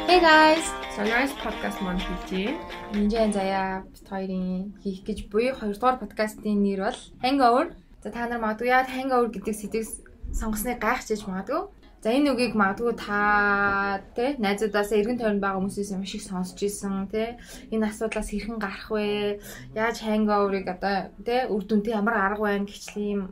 Hey guys, Sunrise podcast маань хэлж байна. Нинжин заяа бит хоёрын хийх гэж буюу 2 дугаар подкастын нэр бол Hangover. За та нар магадгүй яагаад hangover гэдэг сэдвийг сонгосныг гайхчихж магадгүй. За энэ үгийг магадгүй та тэ найзуудаасаа эргэн тойронд байгаа хүмүүсээс маш их сонсч ирсэн тэ. Энэ асуудлаас хэрхэн гарах вэ? Яаж hangover-ыг одоо тэ үр дүнтэй ямар арга байна гэхчлэн юм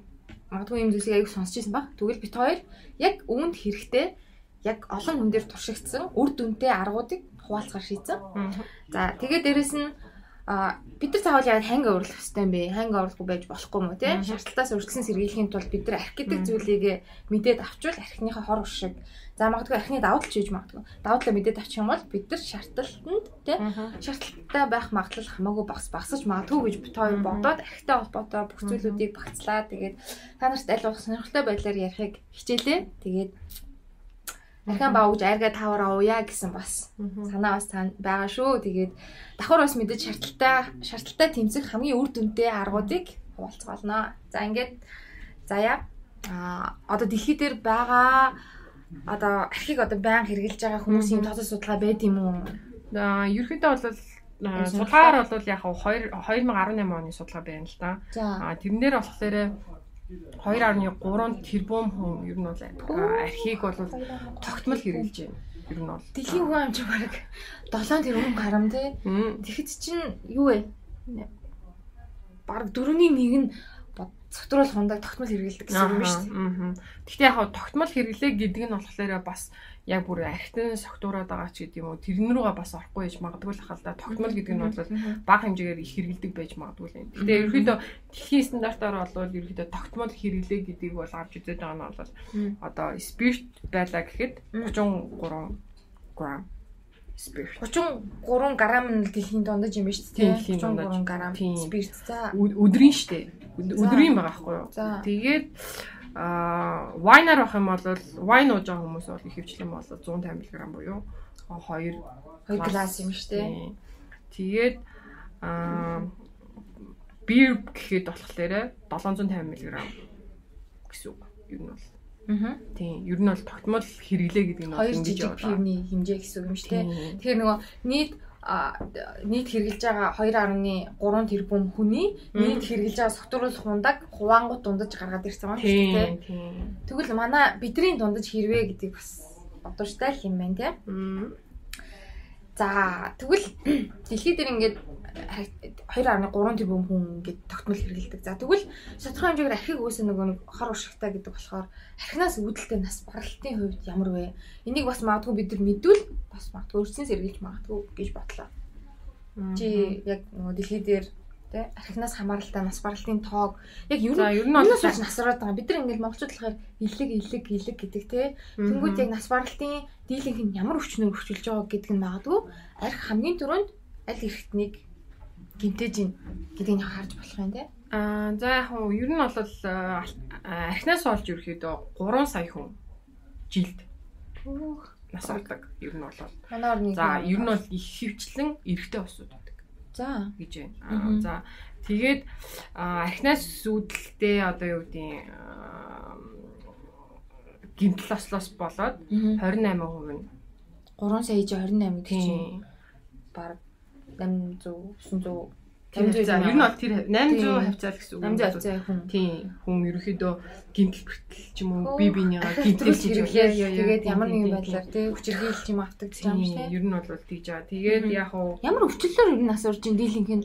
магадгүй ийм зүйлсийг аяг сонсч ирсэн баг. Тэгвэл бит хоёр яг үүнд хэрэгтэй яг олон хүн дээр туршигдсан үр дүнтэй аргуудыг хуваалцахар шийдсэн. За тэгээд дээрэс нь бид нар заавал яг hangover орлох хэрэгтэй юм бэ? Hangover орлохгүй байж болохгүй юм уу те? Шаардлагатаас өрсөлсөн сэргийлэхийн тулд бид нар арх гэдэг зүйлийг мэдээд авчвал архиныхаа хор уршиг. За магадгүй архины давуу тал хийж магадгүй. Давуу талаа мэдээд авчих юм бол бид нар шаардлагатанд те шаардлагатай байх магадлал хамаагүй багасж магадгүй гэж бит хоёр бодоод архитай холбоотой бүх зүйлүүдийг багцлаа. Тэгээд та нарт аль болох сонирхолтой байдлаар ярихыг хичээлээ. Тэгээд архиан баа гэж айргаа таваар ууя гэсэн бас санаа бас байгаа шүү. Тэгээд давхар бас мэдээж шаардлагатай тэмцэх хамгийн үр дүнтэй аргуудыг хуваалцах болно. За ингээд заяа одоо дэлхий дээр байгаа одоо архийг одоо байнга хэрэглэж байгаа хүмүүсийн тооцоо судалгаа байд юм уу? Ерөнхийдөө бол судалгаар бол яг 2018 оны судалгаа байна л да. Тэрнээр болохоор 2.3 тэрбум хүн ер нь бол архийг бол тогтмол хэрэглэж байна. Ер нь бол дэлхийн хүн амч бараг 7 тэрбум гарам тий. Тэгэхэд чинь юу вэ? Бараг 4-ний 1 нь цогтруулах хундаг тогтмол хэрэглэдэг гэсэн юм шүү дээ. Гэхдээ яг тогтмол хэрэглээ гэдэг нь болохоор бас яг бүр архитан согтуураад байгаа ч гэдэг юм уу тэрэн рүүгээ бас орохгүй байж магадгүй л хал та. Тогтмол гэдэг нь бол бага хэмжээгээр их хэрэглэдэг байж магадгүй л юм. Гэхдээ ерөнхийдөө дэлхийн стандартаар бол ерөнхийдөө тогтмол хэрэглээ гэдгийг бол авч үзээд байгаа нь бол одоо спирт байлаа гэхэд 33 грамм спирт. 33 грамм нь дэлхийн дундаж юм байна шүү дээ. 33 грамм спирт. За өдрийн шүү дээ. Өдрийн байгаа байхгүй юу? Тэгээд вайнаар авах юм бол вайн ууж байгаа хүмүүс бол их хвчлэн бол 150 мг буюу 2 глас юм шүү дээ. Тэгээд бир гэхэд болохоор 750 мг гэсэн үг. Ер нь бол. Тийм, ер нь бол тогтмол хэрэглээ гэдэг нь бол ингэж пивний хэмжээ гэсэн үг юм шүү дээ. Тэгэхээр нөгөө нийт хэрэглэж байгаа 2.3 тэрбум хүний нийт хэрэглэж байгаа согтууруулах хундаг хуваангууд дундаж гаргаад ирсэн юм шүү дээ. Тэгвэл манай бидний дундаж хэрвээ гэдгийг бас бодвоштай л юм байна тий. За тэгвэл дэлхий дээр ингээд 2.3 тэрбум хүн ингээд тогтмол хэрэглэдэг. За тэгвэл тодорхой хэмжээгээр архийг үүсэ нөгөө нэг хор уршигтай гэдэг болохоор архинаас үүдэлтэй нас баралтын хувьд ямар вэ? Энийг бас магадгүй бид нар мэдвэл бас магадгүй өрсөлдсөн сэргийлж магадгүй гэж бодлоо. Чи яг нөгөө дэлхий дээр тэ архинаас хамааралтай нас баралтын тоог яг ер нь юунаас болж насраад байгаа. Бид нар ингээд монголчууд болохоор илэг илэг гэдэг тэ. Тэнгүүд яг нас баралтын дийлэнх нь ямар өвчнөр өвчлөж байгаа гэдг нь магадгүй арх хамгийн түрүүнд аль эрхтнийг гэмтээж ин гэдгийг харж болох юм тий. За яг хуу ер нь бол архинаас олж ерөөхдөө 3 сая хүн жилд нас ордог. Ер нь бол. За ер нь бол их хвчлэн эрэгтэй усуд байдаг. За гэж байна. За тэгээд архинаас үүдэлтэй одоо юу гэдгийг гэмтэл ослоос болоод 28% нь 3 сая 28 гэдэг чинь бараг 800 900 800 за ер нь бол тэр 800 хавцаа л гэсэн үг. 800 хавцаа хүн. Тийм хүн ерөнхийдөө гэмтэл бэртэл ч юм уу бие биенийгаа гэмтэл хэрэглээ. Тэгээд ямар нэгэн байдлаар тий хүчирхийлэл ч юм автагдаж байгаа юм шүү дээ. Ер нь бол тэгж байгаа. Тэгээд яг уу ямар өвчлөлөөр ер нь нас орж ин дийлэнх нь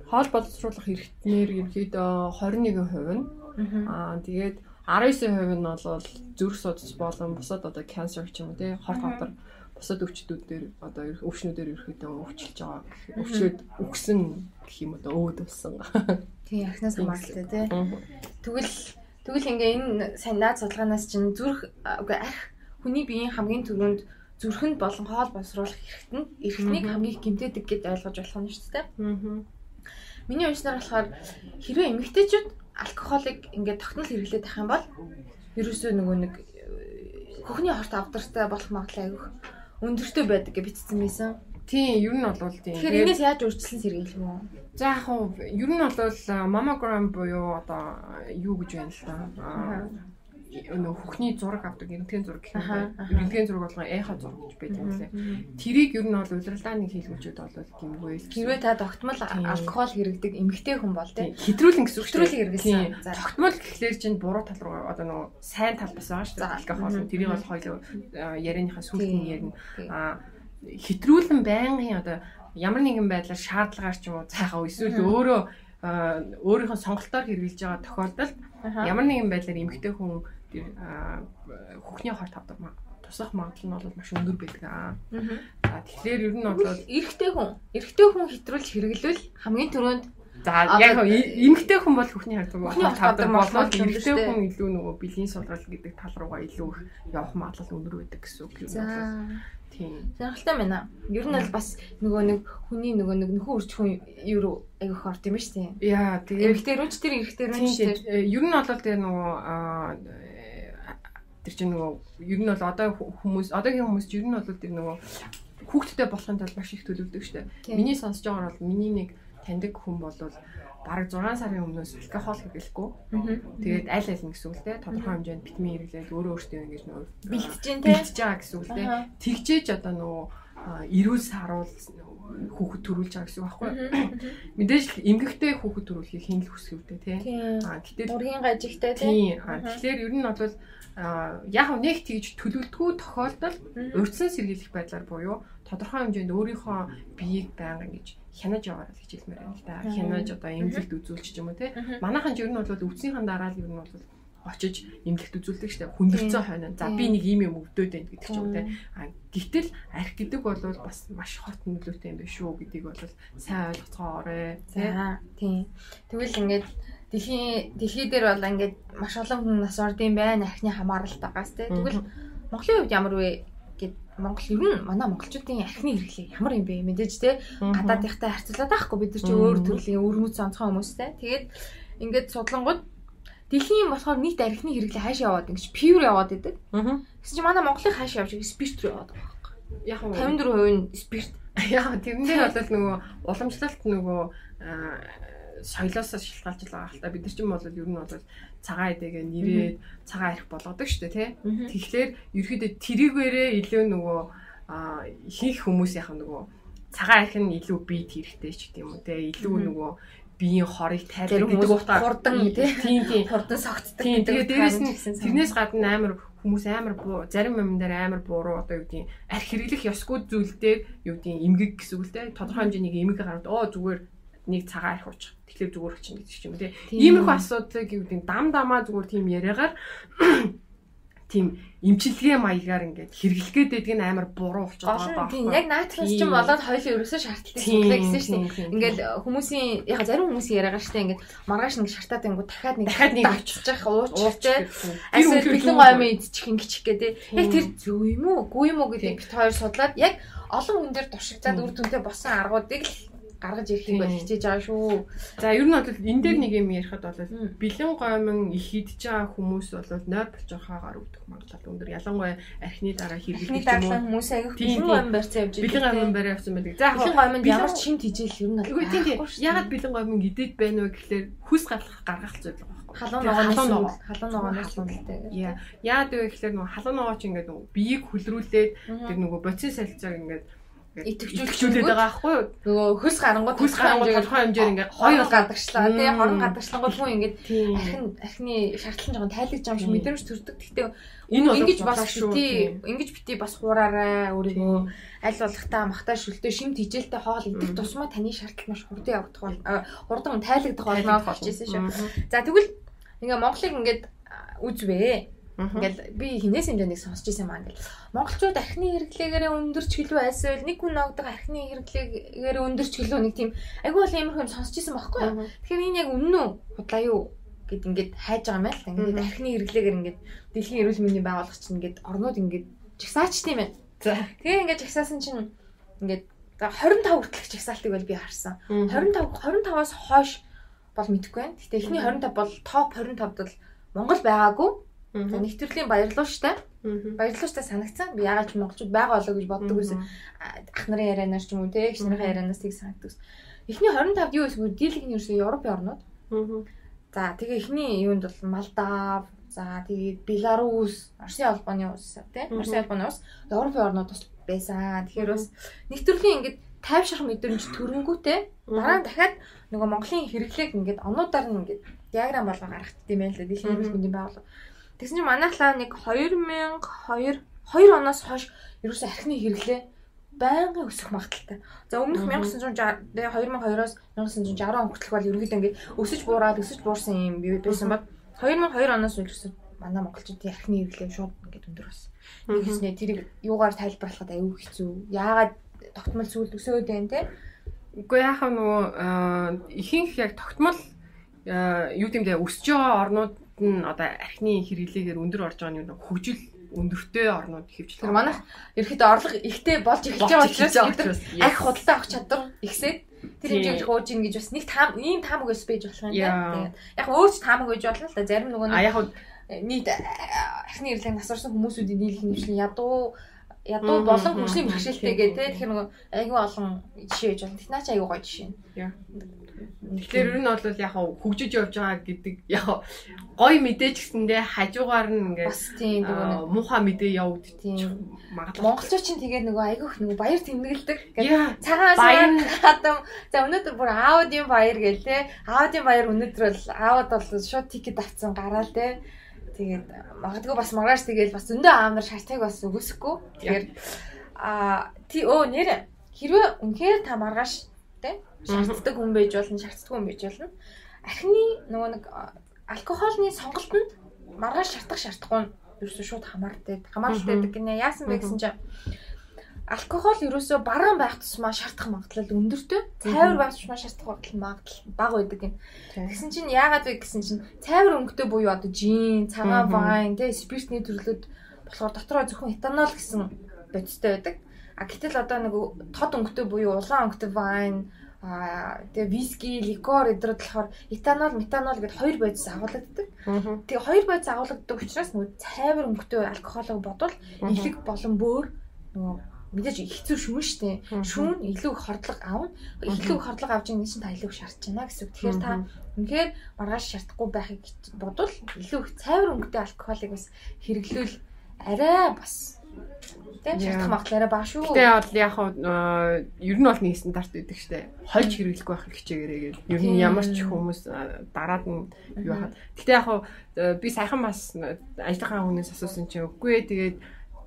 хоол боловсруулах эрхтнэр ерөнхийдөө 21% нь тэгээд 19% нь бол зүрх судас болон бусад одоо канцер ч юм уу тий хорт хавдар бусад өвчтүүдээр одоо өвчнүүдээр ерөнхийдөө өвчлөж байгаа гэх өвчлөөд үгсэн гэх юм одоо өөд болсон. Тийм архинаас хамааралтай тий. Тэгвэл ингээ энэ сайн наад судалгаанаас чинь зүрх үгүй арх хүний биеийн хамгийн түрүүнд зүрхэнд болон хоол боловсруулах эрхтэнд эрхтнийг хамгийн их гэмтээдэг гэд ойлгож болох нь шүү дээ. Миний уншсанаар болохоор хэрвээ эмэгтэйчүүд алкоголыг ингээ тогтмол хэрэглээд байх юм бол ерөөсөө нөгөө нэг хөхний хорт авдартай болох магадлал айгүйх өндөртэй байдаг гэж бичсэн байсан. Тийм, ер нь бол тийм. Тэгэхээр энэс яаж өөрчлөн сэргийлэх юм уу? За яг хуу ер нь бол маммограм буюу одоо юу гэж байна л та. нөгөө хөхний зураг авдаг, рентген зураг гэх юм байна. Рентген зураг болгон эхо зураг гэж байдаг юм лээ. Тэрийг ер нь бол удирдлагын хийлгүүлчүүд бол гэмгүй л. Хэрвээ та тогтмол алкогол хэрэгдэг эмэгтэй хүн бол тий. Хэтрүүлэн гэсэн үг шүү дээ. Хэрэглэсэн. Тогтмол гэхлээр чинь буруу тал руу одоо нөгөө сайн тал бас байгаа шүү дээ. Алкогол тэрийг бол хоёул ярианыхаа сүүлд нь ярина. Аа хэтрүүлэн байнгын одоо ямар нэгэн байдлаар шаардлагаар ч юм уу цайхаа эсвэл өөрөө өөрийнхөө сонголтоор хэрэглэж байгаа тохиолдолд ямар нэгэн байдлаар эмэгтэй хүн тэр хөхний хор тавдаг тусах магадлал нь бол маш өндөр байдаг. За тэгэхээр ер нь бол эрэгтэй хүн хэтрүүлж хэрэглүүл хамгийн түрүүнд за яг эмэгтэй хүн бол хөхний хор тавдаг болоод эрэгтэй хүн илүү нөгөө бэлгийн сулрал гэдэг тал руугаа илүү их явах магадлал өндөр байдаг гэсэн үг юм бол. Тийм. Сонирхолтой байна. Ер нь бол бас нөгөө нэг хүний нөгөө нэг нөхөн үржих хүн юу руу айгүйх орд юм шүү дээ. Яа, тэгээд эрэгтэй рүү ч тэр эрэгтэй рүү ч тэр ер нь бол тэр нөгөө тэр чинь нөгөө ер нь бол одоо хүмүүс одоогийн хүмүүс ер нь бол тэр нөгөө хүүхдтэй болохын тулд маш их төлөвлөдөг шүү дээ. Миний сонсож байгаагаар бол миний нэг таньдаг хүн бол бараг 6 сарын өмнөөс алкогол хэрэглэхгүй. Тэгээд аль аль нь гэсэн үг л дээ. Тодорхой хэмжээнд витамин хэрэглээд өөрөө өөртөө ингэж нөгөө бэлтэж дээ. Бэлтэж байгаа гэсэн үг л дээ. Тэгжээж одоо нөгөө эрүүл саруул хүүхэд төрүүлж байгаа гэсэн үг байхгүй юу? Мэдээж эмгэгтэй хүүхэд төрүүлэхийг хэн л хүсэв дээ тий. Аа гэтэл ургийн гажигтай тий. Аа тэгэхээр ер нь бол яг нэг тэгж төлөвлөдгүү тохиолдолд урьдчилан сэргийлэх байдлаар буюу тодорхой хэмжээнд өөрийнхөө биеийг байнга ингэж хянаж яваарай л хичээлмээр байна л да. Хянаж одоо эмнэлэгт үзүүлч ч юм уу тий. Манайхан ч ер нь бол өвцнийхэн дараа л ер нь бол очиж эмнэлэгт үзүүлдэг штэ. Хүндэрсэн хойно. За би нэг ийм юм өвдөд байна гэдэг ч юм уу тий. А гэтэл арх гэдэг бол бас маш хот нөлөөтэй юм биш шүү гэдгийг бол сайн ойлгоцоорой тий. Тийм. Тэгвэл ингээд дэлхий дээр бол ингээд маш олон хүн нас орд юм байна архины хамааралтаагаас тий. Тэгвэл Монголын хувьд ямар вэ? Монгол ер нь манай монголчуудын архины хэрэглээ ямар юм бэ мэдээж те гадаадынхтай харьцуулаад байхгүй бид нар чи өөр төрлийн өвөрмөц онцгой хүмүүстэй. Тэгээд ингээд судлангууд дэлхийн болохоор нийт архины хэрэглээ хаашаа яваад ингэж пюр яваад идэг. Тэгсэн чинь манай Монголын хаашаа явж спирт рүү яваад байгаа байхгүй. Яг 54% нь спирт. Яг тэрэн дээр бол нөгөө уламжлалт нөгөө соёлоос шалтгаалж байгаа хэл та бид нар чинь бол ер нь бол цагаан эдэгээ нэрээд цагаан арх болгодог шүү дээ тий. Тэгэхээр ерөөдөө тэрийгээрээ илүү нөгөө ихэнх хүмүүс яг нөгөө цагаан арх нь илүү биед хэрэгтэй ч гэдэм үү тий. Илүү нөгөө биеийн хорыг тайлдаг гэдэг утгаар хурдан тий. Тийм хурдан согтдог гэдэг. Тэгээ дээрээс нь тэрнээс гадна амар хүмүүс амар зарим юм дээр амар буруу одоо юу гэдгийг арх хэрэглэх ёсгүй зүйл дээр юу гэдгийг эмгэг гэсэн үг л дээ. Тодорхой хэмжээний эмгэг гараад оо зүгээр нэг цагаан арх уучих. Тэгэхээр зүгээр болчихно гэдэг ч юм тий. Иймэрхүү асуудлыг юу гэдэг дам дамаа зүгээр тийм яриагаар тийм эмчилгээ маягаар ингээд хэрэглэх гээд байдаг нь амар буруу болчиход байгаа байхгүй. Тийм яг наатахс ч юм болоод хоёулын ерөөсөө шаардлагатай судлаа гэсэн шүү дээ. Ингээд хүмүүсийн яг зарим хүмүүсийн яриагаар шүү дээ ингээд маргааш нэг шартаад ингүү дахиад нэг авчиж уучих тий. Эсвэл бэлэн гомын идчих ингэчих гээ тий. Яг тэр зөв юм уу, үгүй юм уу гэдгийг бит хоёр судлаад яг олон хүн дээр туршигдаад үр дүнтэй болсон аргуудыг л гаргаж ирэхийг бол хичээж байгаа шүү. За ер нь бол энэ дээр нэг юм ярихад бол бэлэн гомон их идж байгаа хүмүүс бол нойр булчирхаагаар өвдөх магадлал өндөр. Ялангуяа архины дараа хэрэглэх юм уу хүмүүс аявих бэлэн гомон барьцаа явж байдаг. Бэлэн гомон бариа явсан байдаг. За бэлэн гомонд ямар ч шим тижэл ер нь бол тийм тийм. Ягаад бэлэн гомон идээд байна вэ гэхлээр хүс гаргах зүйл байгаа байхгүй. Халуун ногооноос халуун ногооноос үүдэлтэй. Яагаад вэ гэхлээр нөгөө халуун ногоо чи ингээд нөгөө биеийг хүлрүүлээд тэр нөгөө бодисын солилцоог ингээд идэвхжүүлээд байгаа байхгүй юу? Нөгөө хөлс гарангууд тодорхой хэмжээр ингээд хоёр гадагшлаа тий хорон гадагшлангууд хүн ингээд архины шаардлан жоохон тайлгж юм шиг мэдрэмж төрдөг. Гэхдээ энэ ингэж бас бити ингэж бити бас хуураарай өөрийгөө аль болохтаа махтаа шүлтөө шим тижээлтэй хоол идэх тусмаа таны шаардлал маш хурдан явагдах бол хурдан тайлагдах болно гэж хэлсэн шүү. За тэгвэл ингээ Монголыг ингээд үзвээ. Ингээл би хинээс хэмжээнийг сонсч ирсэн юм аа ингээл монголчууд архины хэрэглээгээрээ өндөрч гэлүү айсвал нэг хүн ногдох архины хэрэглээгээрээ өндөрч гэлүү нэг тийм айгүй бол иймэрхүү юм сонсч ирсэн байхгүй юу. Тэгэхээр энэ яг үнэн үү худлаа юу гэд ингээд хайж байгаа юм байна л да. Ингээд архины хэрэглээгээр ингээд дэлхийн эрүүл мэндийн байгууллага чинь ингээд орнууд ингээд жагсаач тийм ээ. За. Тэгээ ингээд жагсаасан чинь ингээд 25 хүртэлх жагсаалтыг бол би харсан. 25-аас хойш бол мэдэхгүй байна. Гэтэ эхний 25 бол топ 25-д бол Монгол байгаагүй. За нэг төрлийн баярлууштай. Баярлууштай санагдсан. Би яагаад ч монголчууд байгаа болоо гэж боддог байсан. Ах нарын ярианаар ч юм уу те, эгч нарын ярианаас тийг санагддаг. Эхний 25-д юу байсан бэ? Дийлэх нь ерөөсөө Европын орнууд. За тэгээ эхний юунд бол Малдав, За тэгээд Беларус, Оросын холбооны улс тий. Оросын холбооны улс, Европын орнууд бас байсан. Тэгэхээр бас нэг төрлийн ингээд тайвшрах мэдрэмж төрөнгүүтээ дараа нь дахиад нөгөө Монголын хэрэглээг ингээд онуудаар нь ингээд диаграм болгон гаргацсан юм байна л да. Дэлхийн эрүүл мэндийн байгууллага. Тэгсэн чинь манайхлаа нэг 2002 2 оноос хойш ерөөсөө архины хэрэглээ байнгын өсөх магадлалтай. За өмнөх 1960 2002-оос 1960 он хүртэлх бол ерөнхийдөө ингээд өсөж буураад өсөж буурсан юм байсан ба 2002 оноос ерөөсөө манай монголчуудын архины хэрэглээ шууд ингээд өндөр болсон. Нэгснээ тэрийг юугаар тайлбарлахад аюу хэцүү. Яагаад тогтмол сүүлд өсөөд байна те? Үгүй яхаа нөгөө ихэнх яг тогтмол юу гэмдэ өсөж байгаа орнууд нь одоо архины хэрэглээгээр өндөр орж байгаа нь юу хөгжил өндөртэй орнууд хөвчлээ. Манайх ерөөхдөө орлого ихтэй болж эхэлж байгаа учраас арх худалдаа авах чадвар ихсээд тэр хэмжээнд хууж ийн гэж бас нэг таам ийм таамаг өс байж болох юм байна. Тэгээд яг өөр ч таамаг байж болно л да. Зарим нөгөө нэг яг нийт архины хэрэглээг нас орсон хүмүүсүүдийн нийлэх хэмжлэн ядуу болон хөгжлийн бэрхшээлтэй гэ тэ. Тэгэхээр нөгөө айгүй олон жишээ байж болно. Тэгнаа чи айгүй гоё жишээ. Тэгэхээр ер нь бол яг хөгжиж явж байгаа гэдэг яг гоё мэдээ ч гэсэндээ хажуугаар нь ингээд бас тийм нөгөө муухай мэдээ явагдчих магадлал. Монголчууд чинь тэгээд нөгөө айгүйх нөгөө баяр тэмдэглэдэг. Цагаан хадам. За өнөөдөр бүр аудын баяр гээл те. Аудын баяр өнөөдөр бол аауд бол шууд тикет авцсан гараал те. Тэгээд магадгүй бас маргааш тэгээд бас зөндөө аав нар шартыг бас өгөөсөхгүй. Тэгэхээр тий нэр хэрвээ үнэхээр та маргааш те шаарддаг хүн байж болно, шаарддаг хүн байж болно. Архины нөгөө нэг алкогольны сонголтод маргааш шаардах шаардахгүй нь ерөөсөө шууд хамаартай. Хамааралтай байдаг гинэ. Яасан бэ гэсэн чинь алкогол ерөөсөө бараан байх тусмаа шаардах магадлал өндөртэй. Цайвар байх тусмаа шаардах магадлал бага байдаг гин. Тэгсэн чинь яагаад вэ гэсэн чинь цайвар өнгөтэй буюу одоо жин, цагаан вайн, тэ спиртний төрлүүд болохоор дотроо зөвхөн этанол гэсэн бодистой байдаг. А гэтэл одоо нэг тод өнгөтэй буюу улаан өнгөтэй вайн, тэгээ виски, ликер эдгээр болохоор этанол, метанол гэдээ хоёр бодис агуулдаг. Тэгээ хоёр бодис агуулдаг учраас нөгөө цайвар өнгөтэй алкоголыг бодвол элэг болон бөөр нөгөө мэдээж хэцүү шүүн штэ. Шүүн илүү их хордлого авна. Илүү их хордлого авч байгаа чинь та илүү их шаардж байна гэсэн үг. Тэгэхээр та үнэхээр маргааш шаардахгүй байхыг бодвол илүү их цайвар өнгөтэй алкоголыг бас хэрэглүүл арай бас тийм шаардах магадлал арай бага шүү. Гэтэ бол яг ер нь бол нэг стандарт байдаг штэ. Хольж хэрэглэхгүй байхыг хичээгээрэй гэдэг. Ер нь ямар ч хүмүүс дараад нь юу хаад. Гэтэ яг би саяхан бас ажлынхаа хүнээс асуусан чинь үгүй ээ тэгээд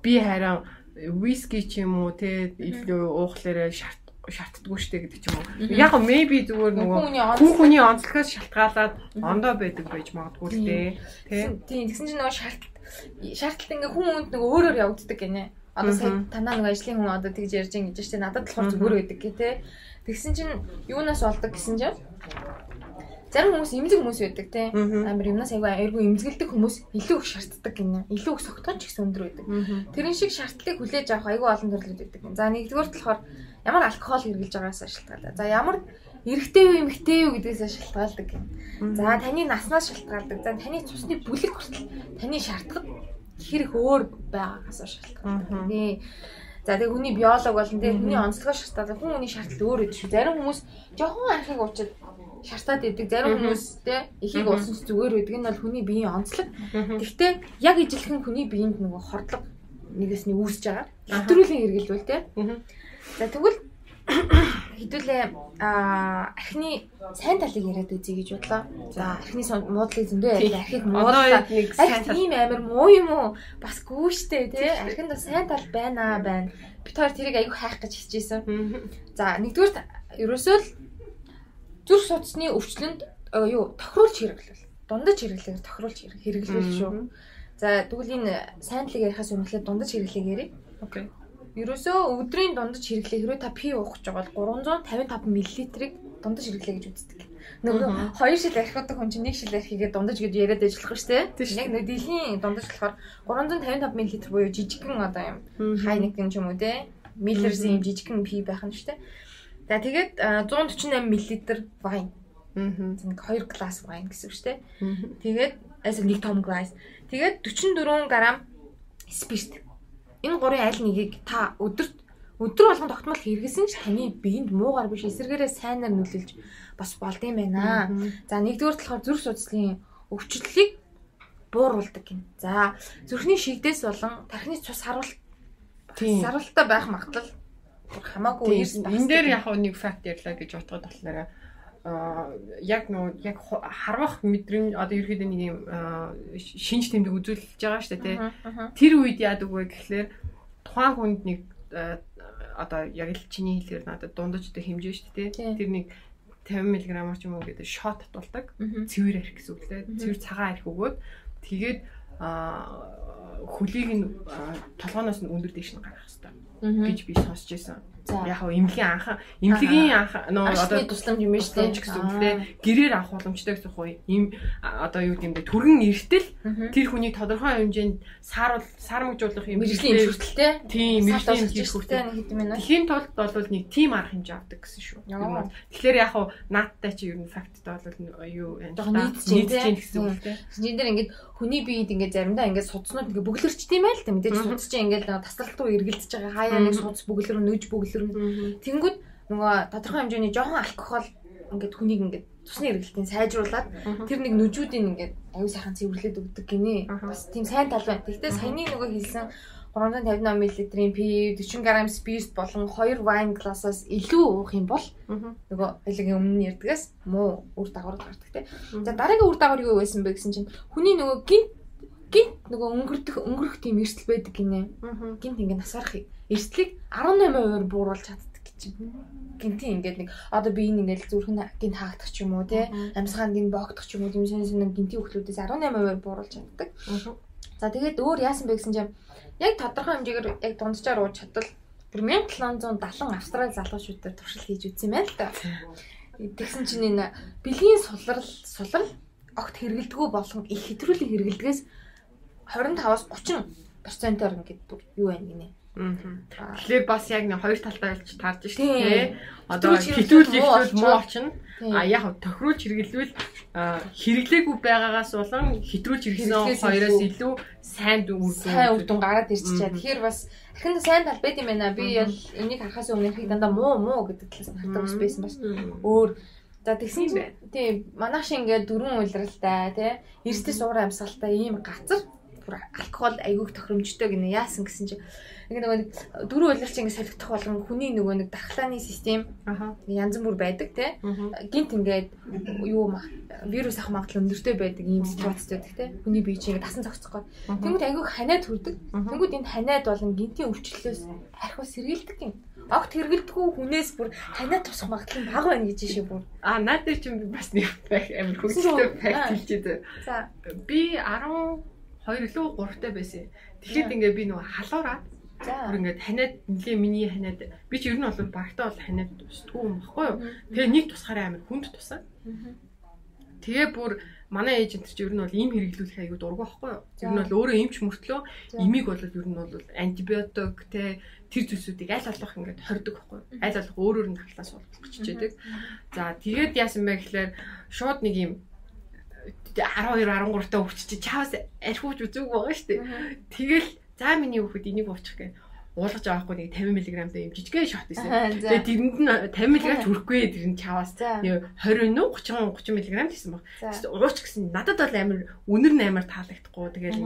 би харин виски ч юм уу те илүү уухлаараа шаарддаггүй штэ гэдэг ч юм уу. Яг maybe зүгээр нөгөө хүн хүний онцлогоос шалтгаалаад ондоо байдаг байж магадгүй л дээ. Тэ. Тийм тэгсэн чинь нөгөө шаардлагатай ингээ хүн хүнд нөгөө өөрөөр явагддаг гинэ. Одоо сая танаа нөгөө ажлын хүн одоо тэгж ярьж ин гэж штэ надад болохоор зүгээр байдаг гэ тэ. Тэгсэн чинь юунаас болдог гэсэн чинь зарим хүмүүс эмзэг хүмүүс байдаг те. Амар юмнаас айгүй айгүй эмзэгэлдэг хүмүүс илүү их шаарддаг гинэ. Илүү их согтгон ч гэсэн өндөр байдаг. Тэрэн шиг шаардлагыг хүлээж авах айгүй олон төрлүүд байдаг. За нэгдүгээр болохоор ямар алкогол хэрэглэж байгаас шалтгаалдаг. За ямар эрэгтэй юу эмэгтэй юу гэдгээс шалтгаалдаг гин. За таны наснаас шалтгаалдаг. За таны цусны бүлэг хүртэл таны шаардлагад хэр их өөр байгаагаас шалтгаалдаг. Тий. За тэгээ хүний биолог болон тэгээ хүний онцлогоос шалтгаалдаг. Хүн хүний шаардлага өөр байдаг шүү. Зарим хүмүүс жоохон архийг уучаад шартаад идэг. Зарим хүмүүс те ихийг уусан ч зүгээр байдаг. Энэ бол хүний биеийн онцлог. Гэхдээ яг ижилхэн хүний биеинд нөгөө хордлого нэгээс нэг үүсэж байгаа. Хэтрүүлэн хэрэглэвэл те. За тэгвэл хэдүүлээ архины сайн талыг яриад үзье гэж бодлоо. За архины муудлыг зөндөө ярьлаа. Архийг муудлаа. Арх ийм амар муу юм уу? Бас гүүштэй тий. Архинд бас сайн тал байна байна. Бид хоёр тэрийг айгүй хайх гэж хичээсэн. За нэгдүгээр ерөөсөө л зүрх судасны өвчлөнд юу тохируулж хэрэглэвэл дундаж хэрэглэхээр тохируулж хэрэглэвэл шүү. За тэгвэл энэ сайн талыг ярихаас өмнө дундаж хэрэглээг ярив. Окей. Ерөөсөө өдрийн дундаж хэрэглээ хэрвээ та пи уух гэж байгаа бол 355 мл-ийг дундаж хэрэглээ гэж үздэг. Нөгөө хоёр шил архиудаг хүн чинь нэг шил архигээ дундаж гэж яриад ажиллахгүй шүү дээ. Яг нэг дэлхийн дундаж болохоор 355 мл буюу жижигхэн одоо юм Heineken ч юм уу те. Miller's юм жижигхэн пи байх нь шүү дээ. За тэгээд 148 мл wine. Нэг 2 глас wine гэсэн үг шүү дээ. Тэгээд нэг том глас. Тэгээд 44 г спирт. Энэ гурвын аль нэгийг та өдөр болгон тогтмол хэрэглэсэн ч таны биед муугар биш эсэргээрээ сайнаар нөлөөлж бас болд юм байна. За нэгдүгээр болохоор зүрх судасны өвчлөлийг бууруулдаг гин. За зүрхний шигдээс болон тархины цус харуулттай байх магадлал хамаагүй эрс байх. Энэ дээр яг нэг факт ярьлаа гэж бодоход болохоор яг нөө яг харвах мэдрэмж одоо ерөөхдөө нэг юм шинж тэмдэг үзүүлж байгаа шүү дээ тий. Тэр үед яадаг вэ гэхлээр тухайн хүнд нэг одоо яг л чиний хэлээр надад дундаж одоо хэмжээ шүү дээ тий. Тэр нэг 50 мг ч юм уу гэдэг шот татуулдаг. Цэвэр арх гэсэн үг лээ. Цэвэр цагаан арх өгөөд тэгээд хөлийг нь толгооноос нь өндөр дээш нь гаргах хэрэгтэй гэж би сонсч байсан. Яг хав эмнэлгийн анхан нөө одоо тусламж юм шүү дээ гэсэн үг лээ. Гэрээр авах боломжтой гэсэн үг үү? Им одоо юу гэм бэ? Түргэн эртэл тэр хүний тодорхой хэмжээнд саармагжуулах юм мэргэжлийн хүртэлтэй. Тийм, мэргэжлийн хүртэл хэдэн минут. Тэхийн тулд бол нэг тийм арга хэмжээ авдаг гэсэн шүү. Тэгэхээр яг хав наадтай чи ер нь факттай бол юу юм нийцэж чинь гэсэн үг лээ. Шинжин дээр ингээд хүний биед ингээд заримдаа ингээд судснууд ингээд бөглөрчт юм байл та. Мэдээж судас чинь ингээд тасралтгүй эргэлдэж байгаа. Хаяа нэг судас бөглөр, нүж бөглөр. Тэнгүүд нөгөө тодорхой хэмжээний жоохон алкогол ингээд хүнийг ингээд цусны эргэлтийг сайжруулад тэр нэг нүжүүдийг ингээд аюу сайхан цэвэрлээд өгдөг гинэ. Бас тийм сайн тал байна. Гэхдээ саяны нөгөө хэлсэн 358 мл-ийн пив, 40 г спирт болон 2 wine glass-аас илүү уух юм бол нөгөө хоёлын өмнө нь ярьдгаас муу үр дагавар гардаг те. За дараагийн үр дагавар юу байсан бэ гэсэн чинь хүний нөгөө гинт нөгөө өнгөрөх тийм эрсдэл байдаг гинэ. Гинт ингээд нас барах эрсдлийг 18% бууруулж чаддаг гэж. Гинтийн ингээд нэг одоо би энэ ингээд зүрхэн гинт хаагдах ч юм уу те, амьсгаанд гинт боогдох ч юм уу тийм сонин гинтийн хөлүүдээс 18% бууруулж чаддаг. За тэгээд өөр яасан бэ гэсэн чинь яг тодорхой хэмжээгээр яг дунджаар ууж чадвал бүр 1770 Австрали залуучуудаар туршилт хийж үзсэн юм байна л да. Тэгсэн чинь энэ бэлгийн сулрал огт хэрэгэлдэггүй болгон их хэтрүүлэг хэрэгэлдгээс 25-аас 30%-аар ингээд бүр юу байна гинэ. Тэгэхээр бас яг нэг хоёр талтай болж таарж шүү дээ. Одоо хэтрүүлж ихлүүл муу очно. А яг тохируулж хэрэглэвэл хэрэглээгүй байгаагаас болон хэтрүүлж хэрэглэсэн хоёроос илүү сайн үр дүн гараад ирчихээ. Тэгэхээр бас ахин сайн тал байд юм байна. Би бол энийг харахаас өмнө их дандаа муу гэдэг талаас нь хардаг бас байсан бас өөр. За тэгсэн чинь тийм манайх шиг ингээд дөрвөн улиралтай тий эрсдэл суур амьсгалтай ийм газар бүр алкогол айгүйх тохиромжтой гинэ. Яасан гэсэн чинь ингээ нөгөө нэг дөрвөн улирал чинь ингээ солигдох болгон хүний нөгөө нэг дархлааны систем янз бүр байдаг те. Гинт ингээд юу вирус авах магадлал өндөртэй байдаг ийм ситуацид байдаг те. Хүний бие чинь ингээ тасан зогсох гээд. Тэнгүүд айгүйх ханиад хүрдэг. Тэнгүүд энэ ханиад болон гинтийн өвчлөлөөс архиус сэргийлдэг юм. Огт хэрэгэлдэггүй хүнээс бүр ханиад тусах магадлал нь бага байна гэж шив бүр. А наад дээр чинь бас нэг амар хөгжилтэй факт хэлчихээ. За би 12 илүү 3-тай байсан. Тэгэхэд ингээ би нөгөө халуураад бүр ингээд ханиад нэлээ миний ханиад би ч ер нь бол багтаа бол ханиад тусдгүй юм баггүй юу. Тэгээ нэг тусахаараа амар хүнд тусан. Тэгээ бүр манай ээж энэ чи ер нь бол ийм хэрэглүүлэх аягүй дургүй байхгүй юу. Ер нь бол өөрөө эмч мөртлөө эмийг бол ер нь бол антибиотик те тэр зүйлсүүдийг аль болох ингээд хордог байхгүй юу. Аль болох өөрөөр нь талаас суулгах хичээдэг. За тэгээд яасан бэ гэхлээр шууд нэг юм 12 13 та өвччих чаваас архиуч үзүүг байгаа шүү дээ. Тэгэл за миний хүүхэд энийг уучих гэх уулгаж авахгүй нэг 50 мг-тай юм жижигхэн шот байсан. Тэгээд тэрэнд нь 50 мг ч хүрэхгүй тэр нь чаваас 20 нүү 30 30 мг гэсэн баг. Ууч гэсэн надад бол амар үнэр нь амар таалагдахгүй. Тэгэл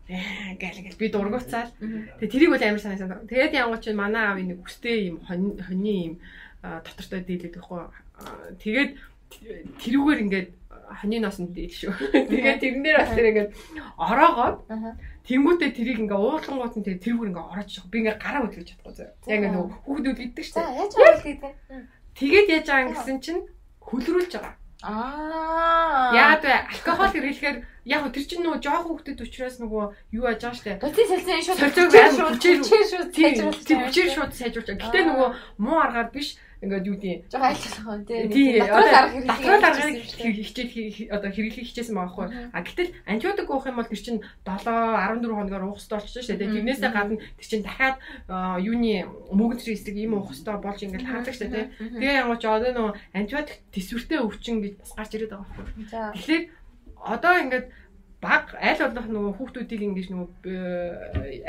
ингээл ингээл би дургуцаал. Тэгээд тэрийг бол амар санаасан. Тэгээд янгоо чи манай аав нэг үстэй юм хоньны юм дотортой дийлээд байхгүй. Тэгээд тэрүүгээр ингээд хоньны ноосонд дийл шүү. Тэгээд тэрэн дээр бас тэр ингээд ороогоод тэнгүүтээ тэрийг ингээ уулангууд нь тэрүүгээр ингээ ороож би ингээ гараа хөдөлгөж чадахгүй зөө. Яг ингээ нөгөө хүүхдүүд иддэг шүү дээ. Яаж оруулах гэдэг. Тэгээд яаж байгаа юм гэсэн чинь хөлрүүлж байгаа. Аа. Яагаад вэ? Алкогол хэрэглэхээр яг тэр чинь нөгөө жоохон хүүхдэд учраас нөгөө юу яаж байгаа штэ. Бодис солилцоо шууд хүчээр шууд сайжруулж байгаа. Гэтэ нөгөө муу аргаар биш ингээд юу гэдэг жоохон айлчлах тийм. Натурал аргаар хичээл одоо хэрэглэх хичээсэн байгаа хгүй. А гэтэл антибиотик уух юм бол тэр чинь 7 14 хоногор уух хэрэгтэй болчихсон шүү дээ. Тэрнээсээ гадна тэр чинь дахиад юуны мөнгөн эсрэг юм уух хэрэгтэй болж ингээд таардаг шүү дээ. Тэгээ янгоо ч одоо нөгөө антибиотик төсвөртэй өвчин гэж бас гарч ирээд байгаа байхгүй. Тэгэхээр одоо ингээд баг аль болох нөгөө хүүхдүүдийг ингэж нөгөө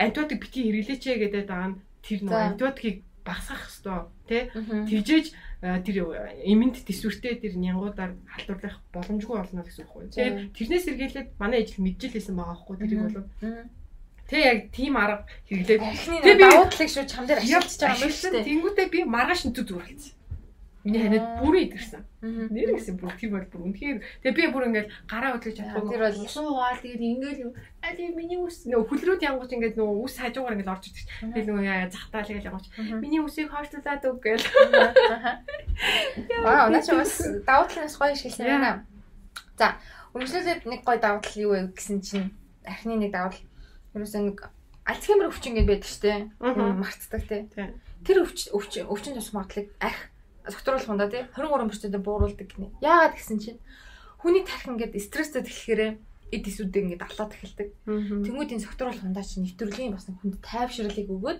антибиотик битгий хэрэглээч гэдэг байгаа нь тэр нөгөө антибиотикийг багасгах ёстой тий. Тэгжээж тэр эмэнт төсвөртэй тэр нянгуудаар халдварлах боломжгүй болно гэсэн үг байхгүй. Тэгэхээр тэрнээс сэргийлээд манай ижил мэджил хийсэн байгаа байхгүй тэрийг бол. Тэг яг тийм арга хэрэглээд тэг би давуу талыг шууд чам дээр ашиглаж байгаа юм шүү дээ. Тэнгүүтээ би маргааш нь зүг зүгээр болсон. Миний ханиад бүрэн идэрсэн. Нэр гэсэн бүр тэр бол бүр үнэхээр тэгээ би бүр ингээл гараа хөдлөж чадахгүй. Тэр бол ус уугаал тэгээд ингээл аль миний ус нөө хөлрүүд янгууч ингээд нөгөө ус хажуугаар ингээл орж ирдэг. Тэгээд нөгөө яа захтаал ингээл янгууч миний усыг хойшлуулад өг гээл. Аа наа чи бас давуу талаас гоё ашигласан юм байна. За үргэлжлүүлээд нэг гоё давуу тал юу вэ гэсэн чинь архины нэг давуу тал ерөөсөө нэг Альцгеймер өвчин гэдэг байдаг шүү дээ. Мартдаг тий. Тэр өвчин тус магадлалыг арх докторуулах хундаа тий 23% бууруулдаг гинэ. Яагаад гэсэн чинь хүний тарх ингээд стресстэй тэгэхээр эд эсүүдээ ингээд аллаад эхэлдэг. Тэнгүүд энэ докторуулах хундаа чинь нэвтрүүлгийн бас хүнд тайвширлыг өгөөд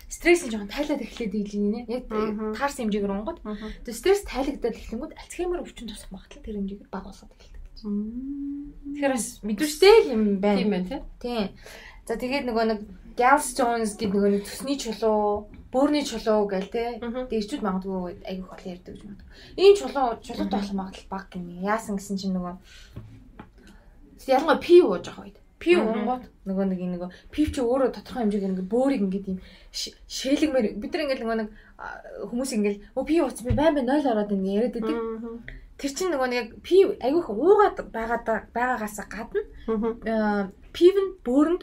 стресс нь жоохон тайлаад эхлээд ийлгэнэ. Яг таарсан хэмжээгээр унгад. Тэгээ стресс тайлагдаад эхлэнгүүд Альцгеймер өвчин тусах магадлал тэр хэмжээгээр бага болоод эхэлдэг гэж. Тэгэхээр бас мэдвэртэй л юм байна. Тийм байна тий. Тийм. За тэгээд нөгөө нэг gallstones гэдэг нөгөө нэг цөсний чулуу, бөөрийн чулуу гэл те. Дээрчүүд магадгүй айгүйх олон ярьдаг гэж магадгүй. Энэ чулуутай болох магадлал бага гинэ. Яасан гэсэн чинь нөгөө ялангуяа пив ууж байгаа үед. Пив уунгууд нөгөө нэг нөгөө пив чи өөрөө тодорхой хэмжээгээр ингээ бөөрийг ингээд ийм шээлгмээр бид нар ингээд нөгөө нэг хүмүүс ингээд өө пив ууц би байн байн 0 ороод ингэ яриад байдаг. Тэр чинь нөгөө нэг пив айгүйх уугаад байгаагаас гадна пив нь бөөрөнд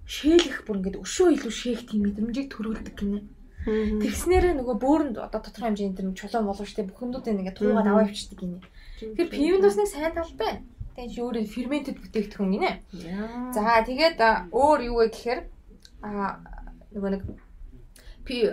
шээлгэх бүр ингээд өшөө илүү шээх тийм мэдрэмжийг төрүүлдэг гинэ. Тэгснээрээ нөгөө бөөрөнд одоо тодорхой хэмжээний тэр чулуун болов штэ бүх юмнуудыг ингээд туугаад аваа явчихдаг гинэ. Тэгэхээр пивэнд бас нэг сайн тал байна. Тэгээд чи өөрөө ферментэд бүтээгдэхүүн гинэ. За тэгээд өөр юу вэ гэхээр нөгөө нэг пи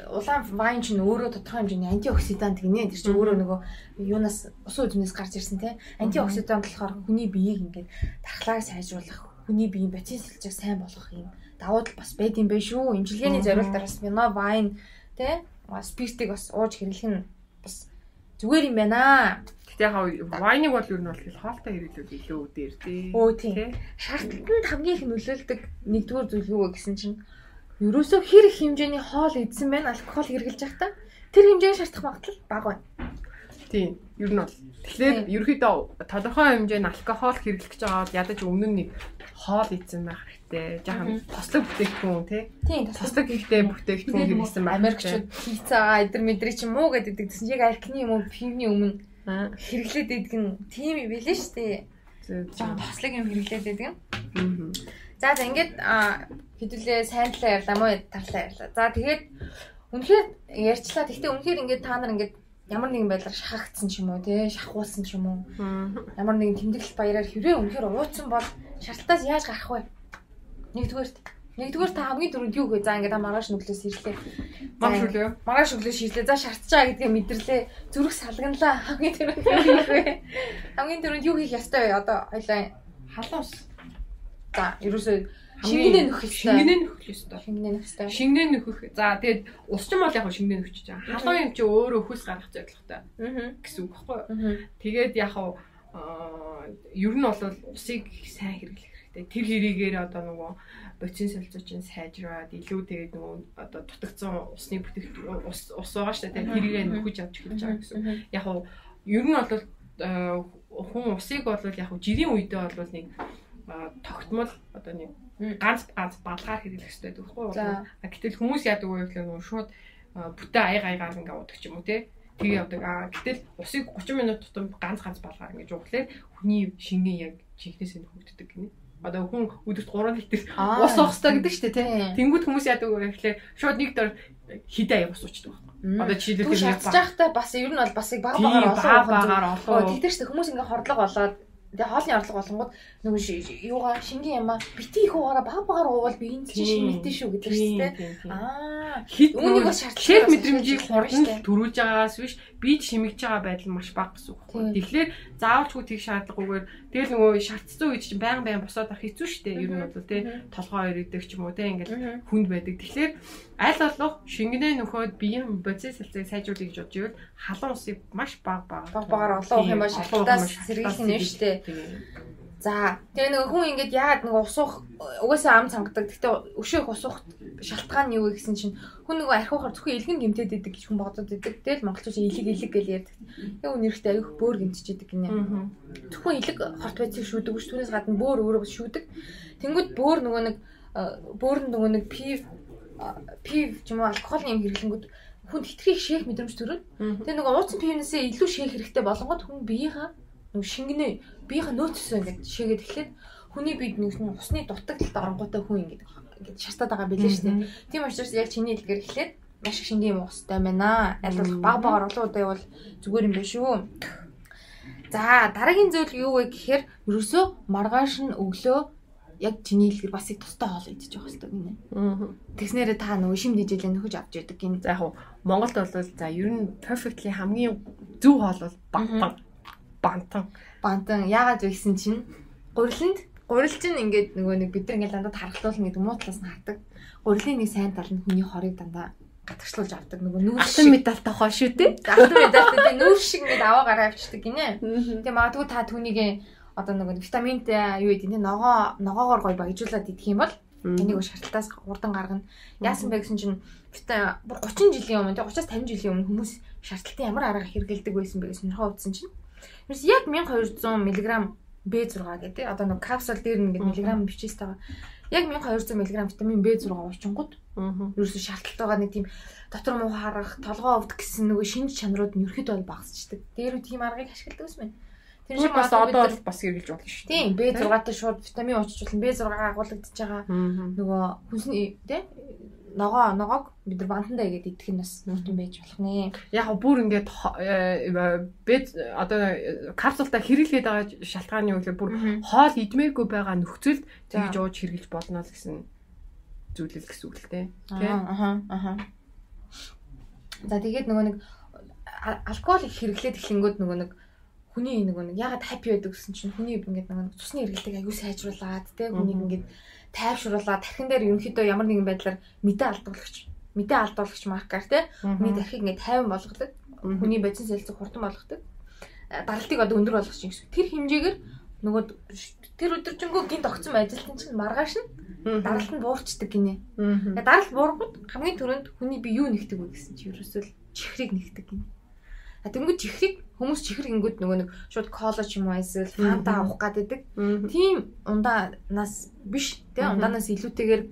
улаан вайн чинь өөрөө тодорхой хэмжээний антиоксидант гинэ. Тэр чинь өөрөө нөгөө юунаас усан үднээс гарч ирсэн те. Антиоксидант болохоор хүний биеийг ингээд дархлааг сайжруулах, хүний биеийн бодис сэлжийг сайн болгох юм давуу тал бас байд юм байна шүү. Имчилгээний зориултаар бас вино, вайн тэ спиртийг бас ууж хэрэглэх нь бас зүгээр юм байна. Гэтэ яг вайныг бол ер нь бол хоолтой хэрэглүүл илүү дээр тий. Өө тийм. Шаардлаганд хамгийн их нөлөөлдөг нэгдүгээр зүйл юу вэ гэсэн чинь ерөөсөө хэр их хэмжээний хоол идсэн байна алкогол хэрэглэж байхдаа тэр хэмжээний шаардах магадлал бага байна. Тийм. Ер нь бол. Тэгэхээр ерөөхдөө тодорхой хэмжээний алкогол хэрэглэх гэж байгаа бол ядаж өмнө нь нэг хоол идсэн байх хэрэгтэй. Жаахан тослог бүтээгдэхүүн тий. Тийм, тослог ихтэй бүтээгдэхүүн хэрэглэсэн байх. Америкчууд пиццагаа эдэр мэдрий чи муу гэдэг гэсэн чинь яг архины юм уу пивний өмнө хэрэглээд идэх нь тийм юм билээ шүү дээ. Жаахан тослог юм хэрэглээд идэх юм. За за ингээд хэдүүлээ сайн талаа ярьлаа муу тарлаа ярьлаа. За тэгээд үнэхээр ярьчлаа. Гэхдээ үнэхээр ингээд та нар ингээд ямар нэгэн байдлаар шахагдсан ч юм уу тий шахуулсан ч юм уу ямар нэгэн тэмдэглэл баяраар хэрвээ үнэхээр ууцсан бол шарталтаас яаж гарах вэ? Нэгдүгээр та хамгийн түрүүнд юу вэ? За ингээд маргааш нүглээс ирлээ. Маргааш өглөө ширлээ. За шартаж байгаа гэдгээ мэдэрлээ. Зүрх салганлаа. Хамгийн түрүүнд юу хийх вэ? Хамгийн түрүүнд юу хийх ёстой вэ? Одоо хоёлаа халуун ус. За ерөөсөө шингэнээ нөхөх ёстой. Шингэнээ нөхөх ёстой. Шингэнээ нөхөх ёстой. Шингэнээ нөхөх. За тэгээд ус ч юм бол яг шингэнээ нөхөж байгаа. Халуун юм чи өөрөө хөлс гаргах зорилготой гэсэн үг байхгүй юу? Тэгээд яг ер нь бол усыг сайн хэрэглэх хэрэгтэй. Тэр хэрэгээр одоо нөгөө бодисын солилцоо чинь сайжраад илүү тэгээд нөгөө одоо дутагдсан усны бүтээгдэхүүн ус байгаа шүү дээ. Тэрийгээ нөхөж авч эхэлж байгаа гэсэн. Яг ер нь бол хүн усыг бол яг жирийн үедээ бол нэг тогтмол одоо нэг ганц ганц балгаар хэрэглэх хэрэгтэй гэдэг байхгүй юу? Гэтэл хүмүүс яадаг вэ гэхээр нөгөө шууд бүтэн аяг аягаар ингээ уудаг ч юм уу те. Тэгээ явдаг. Гэтэл усыг 30 минут тутам ганц ганц балгаар ингэж ууглаа хүний шингэн яг жинхнээсээ нөхөгддөг гинэ. Одоо хүн өдөрт 3 литр ус уух хэрэгтэй гэдэг шүү дээ те. Тэнгүүд хүмүүс яадаг вэ гэхээр шууд нэг дор хідэ аяг ус уучдаг байхгүй. Одоо жишээлбэл тэр шатж байхдаа бас ер нь бол бас баг багаар олон. Тэгтэр шүү дээ хүмүүс ингээ хордлого болоод тэгээ хоолны орлого болонгууд нөгөө юугаа шингэн юм а бити их уугаараа баг багаар уувал би энэ чинь шингэтэй шүү гэдэг шүү дээ. Үүнийг бас шаардлага мэдрэмжийг хурдан төрүүлж байгаагаас биш бие шимэгж байгаа байдал маш бага гэсэн үг байхгүй. Тэгэхээр заавалчгүй тэг шаардлагагүйгээр тэгэл нөгөө шаардсан үед чинь баян баян босоод авах хэцүү шүү дээ. Ер нь бол тий толгой ирдэг ч юм уу тий ингээл хүнд байдаг. Тэгэхээр аль болох шингэнээ нөхөөд биеийн бодис солилцоог сайжруулъя гэж бодож ивэл халуун усыг маш бага багаар олон уух юм ба шалтгаалаас сэргийлэх нь шүү дээ. За тэгээ нөгөө хүн ингээд яагаад нөгөө ус уух угаасаа ам цангадаг. Гэхдээ өшөө их ус уух шалтгаан нь юу вэ гэсэн чинь хүн нөгөө архиухаар зөвхөн илгэн гэмтээд идэг гэж хүн бодод идэг. Тэгэл монголчууд илэг илэг гэж ярьдаг. Яг үнэхээр аюух бөөр гэмтчихэдэг гинэ. Зөвхөн илэг хорт байцыг шүүдэг биш, түүнээс гадна бөөр өөрөө бас шүүдэг. Тэнгүүд бөөр нөгөө нэг бөөр нь нөгөө нэг пив ч юм уу алкоголын юм хэрэглэнгүүд хүнд хитрхи шээх мэдрэмж төрнө. Тэгээ нөгөө ууцсан пивнээсээ илүү шээх хэрэгтэй болонгод хүн биеийнхаа нөгөө шингэнэ биеийнхаа нөөцсөө ингээд шээгээд эхлээд хүний биед нэг усны дутагдaltaд оронгуудаа хүн ингээд ингээд шартаад байгаа билээ шүү дээ. Тийм учраас яг чиний хэлдгээр эхлээд маш их шингэн юм уустай байна. Аль болох баг багаар олон удаа явбал зүгээр юм байна шүү. За дараагийн зүйл юу вэ гэхээр ерөөсөө маргааш нь өглөө яг чиний хэлдгээр бас их тустай хоол идчих явах хэрэгтэй гинэ. Тэгснээрээ та нөгөө шим дижээлээ нөхөж авч яадаг гинэ. За яг Монголд бол за ер нь perfectly хамгийн зөв хоол бол бантан. Бантан яагаад вэ гэсэн чинь гурил чинь ингээд нөгөө нэг бид нар ингээд дандаа тархалуулна гэдэг муу талаас нь хардаг. Гурилын нэг сайн тал нь хүний хорыг дандаа гадагшлуулж авдаг. Нөгөө нүүр шиг медальтай хоо шүү дээ. Алтан медальтай тийм нүүр шиг ингээд аваа гараа авчдаг гинэ. Тэгээ магадгүй та түүнийг одоо нөгөө витаминтэй юу гэдэг нь ногоогоор гоё багжуулаад идэх юм бол энийг шарталтаас хурдан гаргана. Яасан бэ гэсэн чинь бүр 30 жилийн өмнө 30-аас 50 жилийн өмнө хүмүүс шарталтын ямар арга хэрэглэдэг байсан бэ гэж сонирхоо үзсэн чинь ерөөс яг 1200 мг B6 гэдэг одоо нөгөө капсул дээр ингээд миллиграмм бичээстэй байгаа. Яг 1200 мг витамин B6 уучингууд ерөөсөө шалтгаалтай нэг тийм дотор муу харах, толгоо өвдөх гэсэн нөгөө шинж чанарууд нь ерөөхдөө бол багасчдаг. Дээр үү тийм аргыг ашигладаг гэсэн байна. Тэр шиг бас одоо бол бас хэрэглэж болно шүү дээ. Тийм, B6-тай шууд витамин уучиж болно. B6 агуулгадж байгаа нөгөө хүнсний тий ногоог бид нар бантандаа игээд идэх нь бас нүрт юм байж болох нэ. Яг бүр ингээд B одоо капсултаа хэрэглээд байгаа шалтгаан юу гэхээр бүр хоол идмээргүй байгаа нөхцөлд тэгж ууж хэрэглэж болно л гэсэн зүйлэл гэсэн үг л дээ. Тий. Аха. За тэгээд нөгөө нэг алкогол их хэрэглээд эхлэнгүүд нөгөө нэг хүний нөгөө нэг ягаад happy байдаг гэсэн чинь хүний ингээд нөгөө нэг цусны эргэлтийг аягүй сайжруулад тий хүнийг ингээд тайвшруулаад тархин дээр ерөнхийдөө ямар нэгэн байдлаар мэдээ алдуулагч маркер тий хүний тархийг ингээд тайван болгодог, хүний бодис солилцох хурдан болгодог, даралтыг одоо өндөр болгох чинь гэсэн. Тэр хэмжээгээр нөгөө тэр өдөржингөө гинт огцом ажилтан чинь маргааш нь даралт нь буурчдаг гинэ. Даралт буургууд хамгийн түрүүнд хүний бие юу нэгдэг вэ гэсэн чинь ерөөсөө л чихрийг нэгдэг гинэ. Тэнгүүд чихрийг хүмүүс чихэр гингүүд нөгөө нэг шууд кола ч юм уу эсвэл фанта авах гад байдаг. Тийм ундаанаас биш тий ундаанаас илүүтэйгээр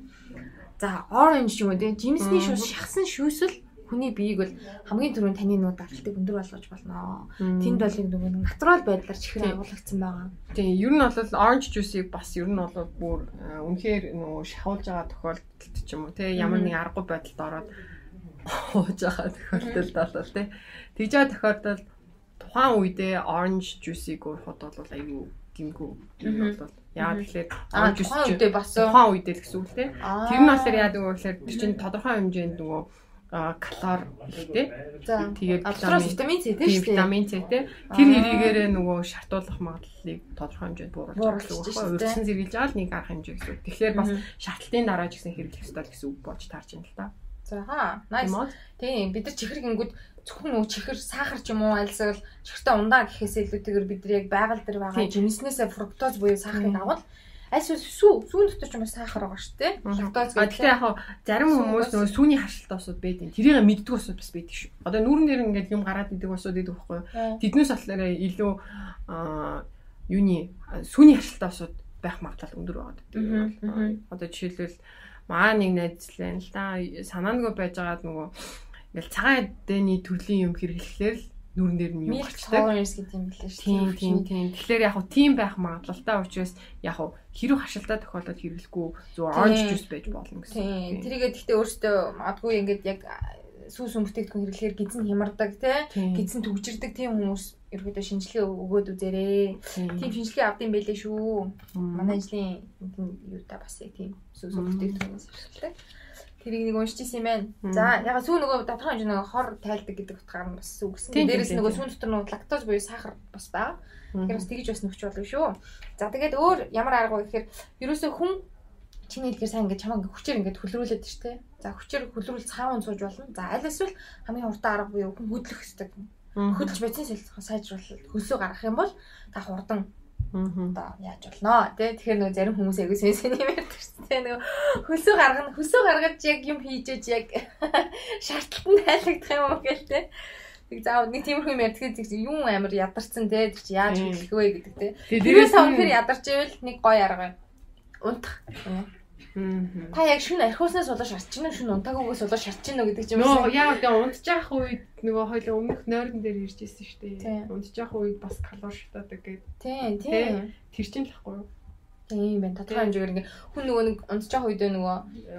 за оранж ч юм уу тий жимсний шүүс шахсан шүүсэл хүний биеийг бол хамгийн түрүүнд таны нүүд даралтыг өндөр болгож болно. Тэнд бол нөгөө нэг натурал байдлаар чихэр агуулгдсан байгаа. Тийм ер нь бол оранж жуусыг бас ер нь бол бүр үнэхээр нөгөө шахуулж байгаа тохиолдолд ч юм уу тий ямар нэг аргагүй байдалд ороод ууж байгаа тохиолдолд бол тий тэгж байгаа тохиолдолд тухайн үедээ orange juice-ийг уухад бол аюу гимгүү юм бол яагаад тэгэхээр orange juice үедээ бас тухайн үедээ л гэсэн үг л тий. Тэр нь болохоор яадаг вэ гэхээр тэр чинь тодорхой хэмжээнд нөгөө калори ихтэй. Тэгээд дотроос витамин С тий шүү дээ. Витамин С тий. Тэр хэрэгээрээ нөгөө шартуулах магадлалыг тодорхой хэмжээнд бууруулж байгаа гэсэн үг. Урьдчилан зэрэглэж байгаа л нэг арга хэмжээ гэсэн үг. Тэгэхээр бас шарталтын дараа ч гэсэн хэрэглэх ёстой л гэсэн үг болж таарч байна л та. За nice. Тийм бид нар чихэр гингүүд зөвхөн нөгөө чихэр сахар ч юм уу альсвал чихэртэй ундаа гэхээсээ илүүтэйгээр бид нар яг байгаль дээр байгаа жимснээсээ фруктоз буюу сахарыг авал альсвал сүүн дотор ч юм уу сахар байгаа шүү дээ. Лактоз гэдэг. Гэхдээ яг зарим хүмүүс нөгөө сүүний харшилтай усуд байдаг. Тэрийг мэддэг усуд бас байдаг шүү. Одоо нүүрэн дээр ингээд юм гараад идэг усуд идэг байхгүй юу? Тэднээс болохоор илүү юуны сүүний харшилтай усуд байх магадлал өндөр байгаа гэдэг. Одоо жишээлбэл маа нэг найзлаа л да санаангүй байжгаад нөгөө ингээл цагаан эдэний төрлийн юм хэрэглэхлээр л нүүрэн дээр нь юм гарчдаг. Tolerance гэдэг юм билээ шүү. Тийм. Тэгэхээр яг хуу тийм байх магадлалтай учраас яг хуу хэрэг харшилтай тохиолдолд хэрэглэхгүй зүгээр orange juice байж болно гэсэн. Тийм. Тэрийгээ гэхдээ өөртөө магадгүй ингээд яг сүү сүм бүтээгдэхүүн хэрэглэхээр гизэн хямардаг тий гизэн түгжирдэг тийм хүмүүс ерөөдөө шинжилгээ өгөөд үзээрэй. Тийм шинжилгээ авд юм байлээ шүү. Манай ажлын юутай бас яг тийм сүү сүм бүтээгдэхүүнээс ашигладаг. Тэрийг нэг уншиж исэн юм байна. За яга сүү нөгөө тодорхой хэмжээний нөгөө хор тайлдаг гэдэг утгаар нь бас сүү гэсэн. Дээрээс нөгөө сүүн дотор нөгөө лактоз буюу сахар бас байгаа. Тэгэхээр бас тэгж бас нөхч болно шүү. За тэгээд өөр ямар арга вэ гэхээр ерөөсөө хүн чиний хэлгээр сайн ингээд чамаа ингээд хүчээр ингээд хөлрүүлээд шүү дээ. За хүчээр хөлрүүл цааван сууж болно. За аль эсвэл хамгийн хурдан арга буюу хүн хөдлөх хэрэгтэй. Хөдөлж бодисын солилцоо сайжруулалт хөлсөө гаргах юм бол та хурдан Одоо яаж болно тий? Тэгэхээр нөгөө зарим хүмүүс айгүй сэн сэн юм ярьдаг шүү дээ. Нөгөө хөлсөө гаргана, хөлсөө гаргаж яг юм хийж яг шаардлагатай нь тайлагдах юм уу гэл тий. Тэг заав нэг тиймэрхүү юм ярьдаг тийм юм амар ядарсан тий. Тэр чи яаж хөдлөх вэ гэдэг тий. Тэрээс үнэхээр ядарч ивэл нэг гоё арга байна. Унтах. Та яг шүн архиуснаас болоо шарч гинэ шүн унтаагүйгээс болоо шарч гинэ гэдэг юм шиг. Нөө яа тэгээ унтчих үед нөгөө хоёлаа өмнөх нойрон дээр ирж ирсэн шүү дээ. Унтчих үед бас калори шатаадаг гэдэг. Тийм тийм. Тэр чинь л ахгүй юу? Тийм байна. Тодорхой хэмжээгээр ингээ хүн нөгөө нэг унтчих үедээ нөгөө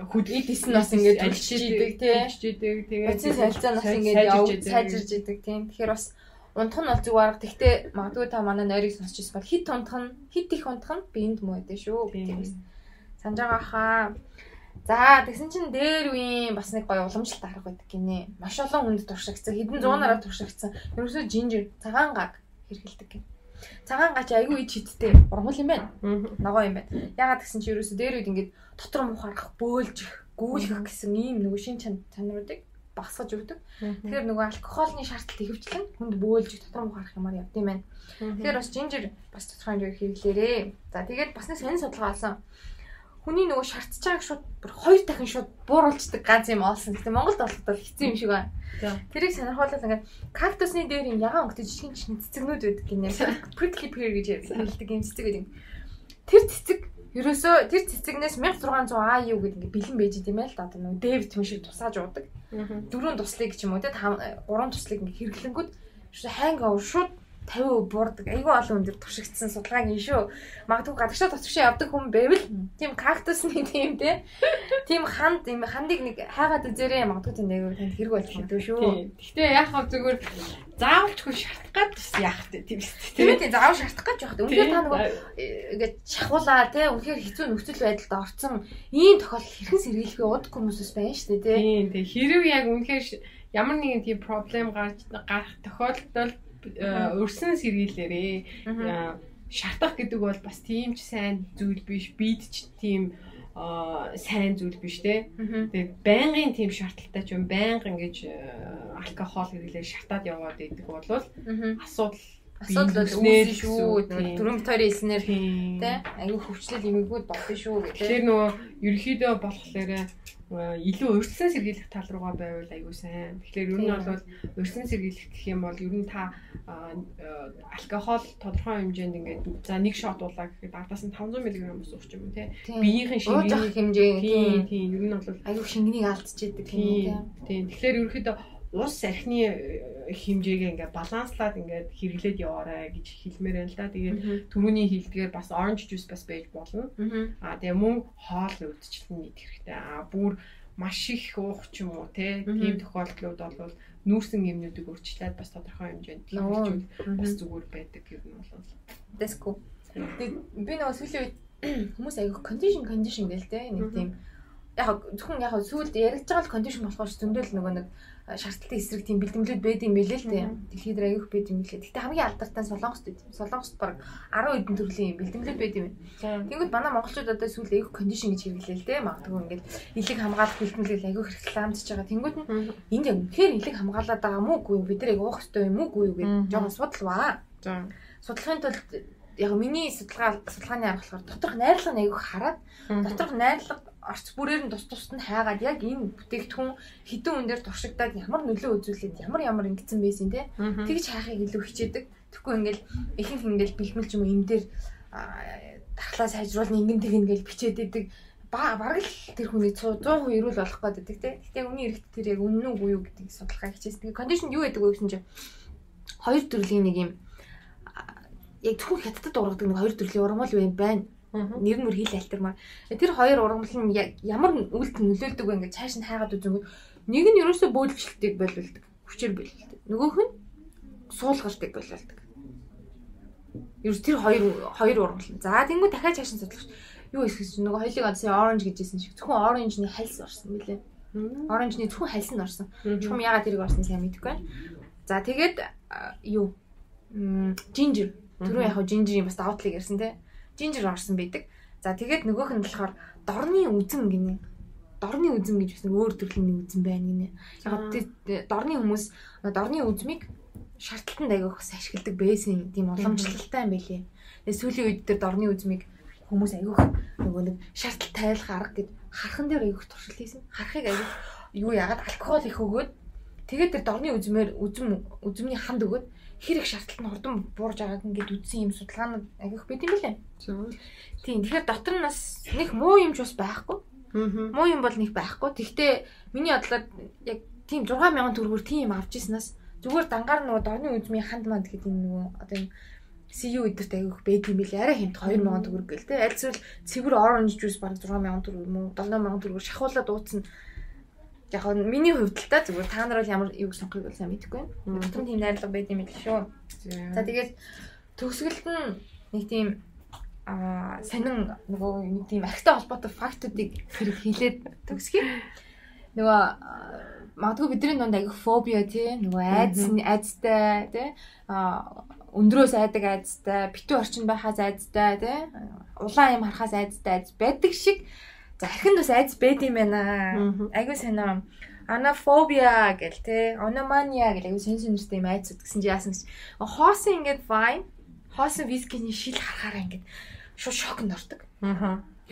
хөдөлгөөд исэн бас ингээ төлчихийдэг тий. Төлчихийдэг тэгээд бодисын солилцоо бас ингээ яв сайжирж идэг тийм. Тэгэхээр бас унтах нь бол зөв арга. Тэгтээ магадгүй та манай нойрыг сонсч ирсэн бол хит унтах нь хит их унтах нь биеинд муу байдаг шүү гэдэг юм. Санаж байгаа хаа. За тэгсэн чинь дээр үеийн бас нэг гоё уламжлалт арга байдаг гинэ. Маш олон хүнд туршигдсан. Хэдэн зуун нараар туршигдсан. Ерөөсөө жинжер, цагаан гаг хэрэглэдэг гин. Цагаан гач айгүй ич хиттэй ургамал юм байна. Ногоо юм байна. Ягаад тэгсэн чинь ерөөсөө дээр үед ингээд дотор мухарах, бөөлжих, гүйлгэх гэсэн ийм нөгөө шин чанаруудыг багасгаж өгдөг. Тэгэхээр нөгөө алкоголны шаардлага ихэвчлэн хүнд бөөлжих, дотор мухарах юмар явд юм байна. Тэгэхээр бас жинжер бас тодорхой хэмжээгээр хэрэглээрээ. За тэгээд бас нэг сонин судалгаа олсон. Хүний нөгөө шартж байгааг шууд бүр 2 дахин шууд бууруулцдаг ганц юм олсон. Гэтэ Монголд олоход бол хэцүү юм шиг байна. Тэрийг сонирхолтой ингээд кактусны дээр юм ягаан өнгөтэй жижигэн жижигэн цэцэгнүүд байдаг гинэ. Prickly pear гэж хэлдэг юм цэцэг гэдэг. Тэр цэцэг ерөөсөө тэр цэцэгнээс 1600 IU гэдэг ингээд бэлэн байж идэм байл л да. Одоо нөгөө Дэвид юм шиг тусааж уудаг. 4 туслыг ч юм уу те 3 туслыг ингээд хэрэглэнгүүд hangover шууд 50% буурдаг. Айгүй олон хүн дээр туршигдсан судалгаа гин шүү. Магадгүй гадагшаа дотгошоо явдаг хүн байвал тийм кактусны тийм те. Тийм ханд юм хандыг нэг хайгаад үзээрэй. Магадгүй тэнд айгүй танд хэрэг болж магадгүй шүү. Гэхдээ яг хав зүгээр заавалчгүй шартах гад бас яах вэ тийм үү? Тийм заавал шартах гэж явах. Үнэхээр та нөгөө ингээд шахуулаа те. Үнэхээр хэцүү нөхцөл байдалд орцсон ийм тохиолдол хэрхэн сэргийлэх вэ? Удахгүй хүмүүсээс байна шүү дээ те. Тийм тийм. Хэрв яг үнэхээр ямар нэгэн тийм проблем гарч гарах тохиолдолд өрсөн сэргийлээрээ. Шартах гэдэг бол бас тийм ч сайн зүйл биш, бид ч тийм сайн зүйл биш те. Тэгээд байнгын тийм шарталтай ч юм байнга ингэж алкогол хэрэглээ шартаад яваад идэх бол асуудал үүснэ шүү. Түрүүн бит хоёрын хэлснээр те айгүй хөвчлөл эмэгүүд болно шүү гэдэг. Тэгэхээр нөгөө ерөнхийдөө болохоор илүү урьдчилан сэргийлэх тал руугаа байвал айгүй сайн. Тэгэхээр ер нь бол урьдчилан сэргийлэх гэх юм бол ер нь та алкогол тодорхой хэмжээнд ингээд за нэг шот уулаа гэхэд ардаас нь 500 мг ус уух юм те. Биеийн шингэний хэмжээ тийм ер нь бол айгүй шингэнийг алдчихэдэг тийм. Тийм. Тэгэхээр ерөнхийдөө ус архины хэмжээгээ ингээд баланслаад ингээд хэрэглээд яваарай гэж хэлмээр байна л да. Тэгээд түрүүний хэлдгээр бас orange juice бас байж болно. Аа тэгээ мөн хоол урьдчилан идэх хэрэгтэй. Аа бүр маш их уух ч юм уу те. Тийм тохиолдлууд бол нүүрсэн юмнуудыг урьдчилаад бас тодорхой хэмжээнд хэрэгжүүл бас зүгээр байдаг юм бол. Дэско. Тэгээд би нөгөө сүүлийн үед хүмүүс айгүй condition гээл те. Нэг тийм яг зөвхөн яг сүүлд яригдж байгаа л condition болохоор зөндөл нөгөө нэг шаардлагатай эсрэг тийм бэлтгэлүүд байд юм билээ л дээ. Дэлхийд дээр аягүй байд юм билээ. Гэхдээ хамгийн алдартай нь Солонгост байд. Солонгост баг 10 хэдэн төрлийн юм бэлтгэлүүд байд юм. Тэнгүүд манай монголчууд одоо сүүл аягүй кондишн гэж хэрэглээл л дээ. Магадгүй ингээд элэг хамгаалах бэлтгэлэл аягүй хэрэглэамжж байгаа. Тэнгүүд нь энд яг үнэхээр элэг хамгаалаад байгаа мó үгүй юу? Бид нар аягүй уух ёстой юм уу үгүй юу гэж жоохон судалваа. За. Судлахын тулд яг миний судалгааны арга болохоор доторх найрлага нь аягүй хараад доторх найрлага орц бүрээр нь тус тусад нь хайгаад яг энэ бүтээгдэхүүн хэдэн үн дээр туршигдаад ямар нөлөө үзүүлээд ямар ингэсэн байсан те тэгж хайхыг илүү хичээдэг. Тэгэхгүй ингээл ихэнх ингээл бэлмэл ч юм уу энэ дээр дархлаа сайжруулна ингэн тэгнэ гэж бичээд идэг. Бараг л тэр хүний 100% эрүүл болох гээд байдаг те. Гэтэ үний эрэгт тэр яг үнэн үгүй юу гэдэг судалгаа хичээсэн. Тэгээ кондишн юу байдаг вэ гэсэн чинь хоёр төрлийн нэг юм яг зөвхөн хятадд ургадаг нэг хоёр төрлийн ургамал байна. Нэр нь мөр хил альтармаар. Тэр хоёр ургамал нь ямар үйлдэл нөлөөлдөг вэ ингээд цааш нь хайгаад үзэнгүүт нэг нь ерөөсөө бөөлжлөлтийг болиулдаг, хүчээр болиулдаг. Нөгөөх нь суулгалтыг болиулдаг. Ерөөс тэр хоёр ургамал. За тэнгүү дахиад цааш нь судлах. Юу хийх чинь нөгөө хоёлыг онцсон orange гэжсэн шиг зөвхөн orange-ны хальс орсон мөлий. Orange-ны зөвхөн хальс нь орсон. Чухам ягаад тэрийг орсон сайн мэдэхгүй байна. За тэгээд юу? Ginger. Түрүү яг ginger-ийн бас давуу талыг ярьсан те. Ginger орсон байдаг. За тэгээд нөгөөх нь болохоор дорны үзэм гинэ. Дорны үзэм гэж бас нэг өөр төрлийн нэг үзэм байна гинэ. Яг тэр дорны хүмүүс дорны үзмийг шаардталтанд айгүйх бас ашигладаг байсан тийм уламжлалтай юм байлээ. Тэгээ сүүлийн үед тэр дорны үзмийг хүмүүс айгүйх нөгөө нэг шаардтал тайлах арга гэд хархан дээр айгүйх туршил хийсэн. Харахыг айгүйх юу яагаад алкогол их өгөөд тэгээд тэр дорны үзмээр үзмний ханд өгөөд хэр их шаардталт нь хурдан буурж байгааг ингээд үзсэн юм судалгаанууд айгүйх байт юм билээ. Тийм, тэгэхээр дотор нь бас нэг муу юм ч бас байхгүй. Муу юм бол нэг байхгүй. Тэгтээ миний бодлоор яг тийм 6000 төгрөгөөр тийм юм авч ирснээс зүгээр дангаар нөгөө дорны үзмийн ханд манд гэдэг юм нөгөө одоо юм CU эдэрт айгүйх байд юм билээ. Арай хэмт 2000 төгрөг гэл те. Аль эсвэл цэвэр orange juice бараг 6000 төгрөг юм уу 7000 төгрөгөөр шахуулаад ууцсан. Яг нь миний хувьд л та зүгээр та нар бол ямар юг сонгохыг бол сайн мэдэхгүй байна. Дотор нь тийм найрлага байд юм билээ шүү. За тэгээд төгсгөлд нь нэг тийм сонин нөгөө нэг тийм архитай холбоотой фактуудыг хэрэг хэлээд төгсгөе. Нөгөө магадгүй бидний дунд айгүйх фобиа тий нөгөө айдастай тий өндрөөс айдаг айдастай, битүү орчин байхаас айдастай тий улаан юм харахаас айдастай айдас байдаг шиг за архинд бас айдас байд юм байна. Айгүй сонио анафобиа гэл тий ономания гэл айгүй сонь сонирхтой юм айдас гэсэн чи яасан гэж хоосон ингээд вайн хоосон вискиний шил харахаараа ингээд шууд шоконд ордог.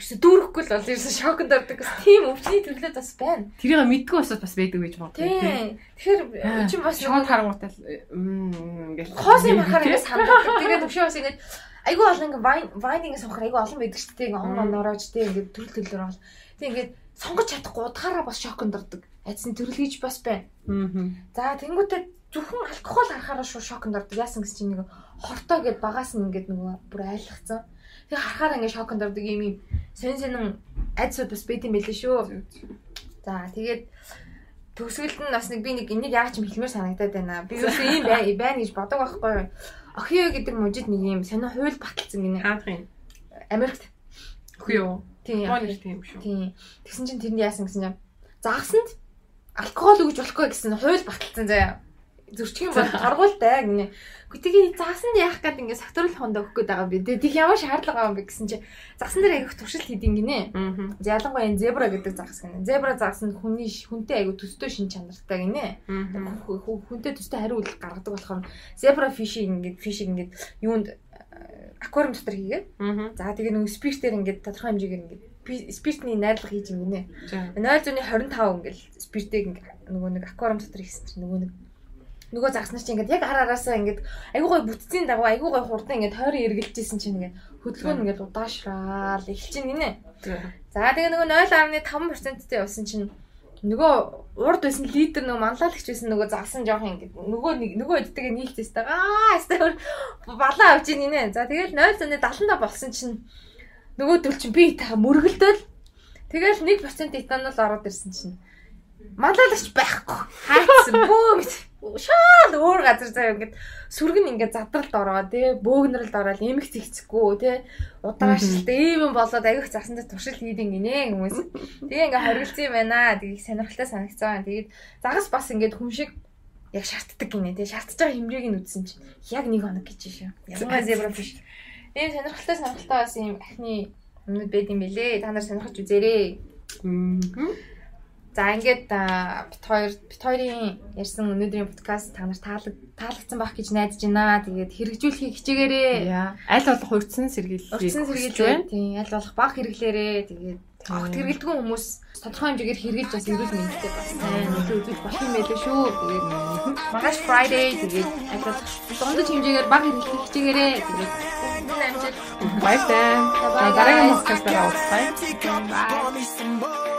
Ерөөсө дүүрэхгүй л бол ерөөсө шоконд ордог гэсэн тийм өвчний төрлөөд бас байна. Тэрийг мэдгүй бас байдаг гэж боддог. Тийм. Тэгэхээр чинь бас шууд харангуйтай ингээл хоосон юм харахаар ингээд сандаг. Тэгээд өвшөө бас ингээд айгүй олон ингээд вайн ингээд сонгохоор айгүй олон байдаг шүү дээ. Ингээд он онорож тий ингээд төрөл төрлөөр бол. Тэг ингээд сонгож чадахгүй удахаараа бас шоконд ордог. Айдсны төрөл гэж бас байна. За тэнгуүтээ зөвхөн алкогол харахаараа шууд шоконд ордог. Яасан гэсэн чинь нэг хортой гэд багаас нь ингээд нөгөө бүр айлгцсан. Тэгээ харахаар ингээд шоконд ордог юм сонин сонин айдсууд бас байд юм байлээ шүү. За тэгээд төгсгөлд нь бас нэг би нэг энийг яаж ч юм хэлмээр санагдаад байна. Би юусэн ийм байна гэж бодог байхгүй юу? Охио гэдэг мужид нэг юм сонин хууль баталсан гинэ. Хаадах юм. Америкт. Охио. Тийм. Боо нэр тийм шүү. Тийм. Тэгсэн чинь тэрний яасан гэсэн чинь загсанд алкогол өгж болохгүй гэсэн хууль баталсан заяа. Зөрчих юм бол торгуултай гинэ. Гэхдээ тэгээ загсанд яах гээд ингээд сакторал хондоо өгөх гээд байгаа юм би. Тэг ямар шаардлага байгаа юм бэ гэсэн чинь загсан дээр айгүйх туршилт хийдин гинэ. Ялангуяа энэ зебра гэдэг загас гинэ. Зебра загас нь хүний хүнтэй айгүй төстэй шин чанартай гинэ. Хүнтэй төстэй хариу үйлдэл гаргадаг болохоор зебра фишийг ингээд юунд аквариум дотор хийгээд. За тэгээ нөгөө спиртээр ингээд тодорхой хэмжээгээр ингээд спиртний найрлага хийж юм гинэ. 0.25 ингээд спиртийг ингээд нөгөө нэг аквариум дотор хийсэн чинь нөгөө загас нар чинь ингээд яг ар араасаа ингээд айгүй гой бүтцийн дагуу айгүй гой хурдан ингээд тойрон эргэлжсэн чинь ингээд хөдөлгөөн нь ингээд удаашраал эхэлж чинь гинэ. За тэгээ нөгөө 0.5%-тэй явсан чинь нөгөө урд байсан лидер нөгөө манлайлагч байсан нөгөө загас нь жоох ингээд нөгөө эдтэйгээ нийлцээстэй аа балаа авч ийн гинэ. За тэгэл 0.75 болсон чинь нөгөө төл чинь би та мөргөлдөөл тэгэл 1% этанол ороод ирсэн чинь манлайлагч байхгүй хайцсан бөө мэт шал өөр газар заяа ингээд сүргэн ингээд задралд ороо тий бөөгнөрөлд ороод эмх зэгцэхгүй тий удаашилт ийм юм болоод аявих засан дээр туршил хийдин гинэ хүмүүс. Тэгээ ингээд хоригдсан юм байна. Тэгээ их сонирхолтой санагцсан. Тэгээд загас бас ингээд хүн шиг яг шаарддаг гинэ тий шаардж байгаа хэмжээг нь үзсэн чинь яг 1 хоног гэж шүү. Ялангуяа зебра биш. Ийм сонирхолтой бас ийм ахны юмнууд байд юм бэлээ. Та нар сонирхож үзээрэй. За ингээд бит хоёрын ярьсан өнөөдрийн подкаст та нар таалагдсан байх гэж найдаж байна. Тэгээд хэрэгжүүлэхийг хичээгээрэй. Аль болох урьдсан сэргийллийг байна. Тийм, аль болох бага хэрэглээрэй. Тэгээд огт хэрэглэдэггүй хүмүүс тодорхой хэмжээгээр хэрэглэж бас эрүүл мэндэд бас сайн нөлөө үзүүлж болох юм байлээ шүү. Тэгээд маргааш Friday тэгээд аль болох дундаж хэмжээгээр бага хэрэглэхийг хичээгээрэй. Тэгээд амжилт. Баяртай. Дараагийн подкастаараа уулзъя. Bye.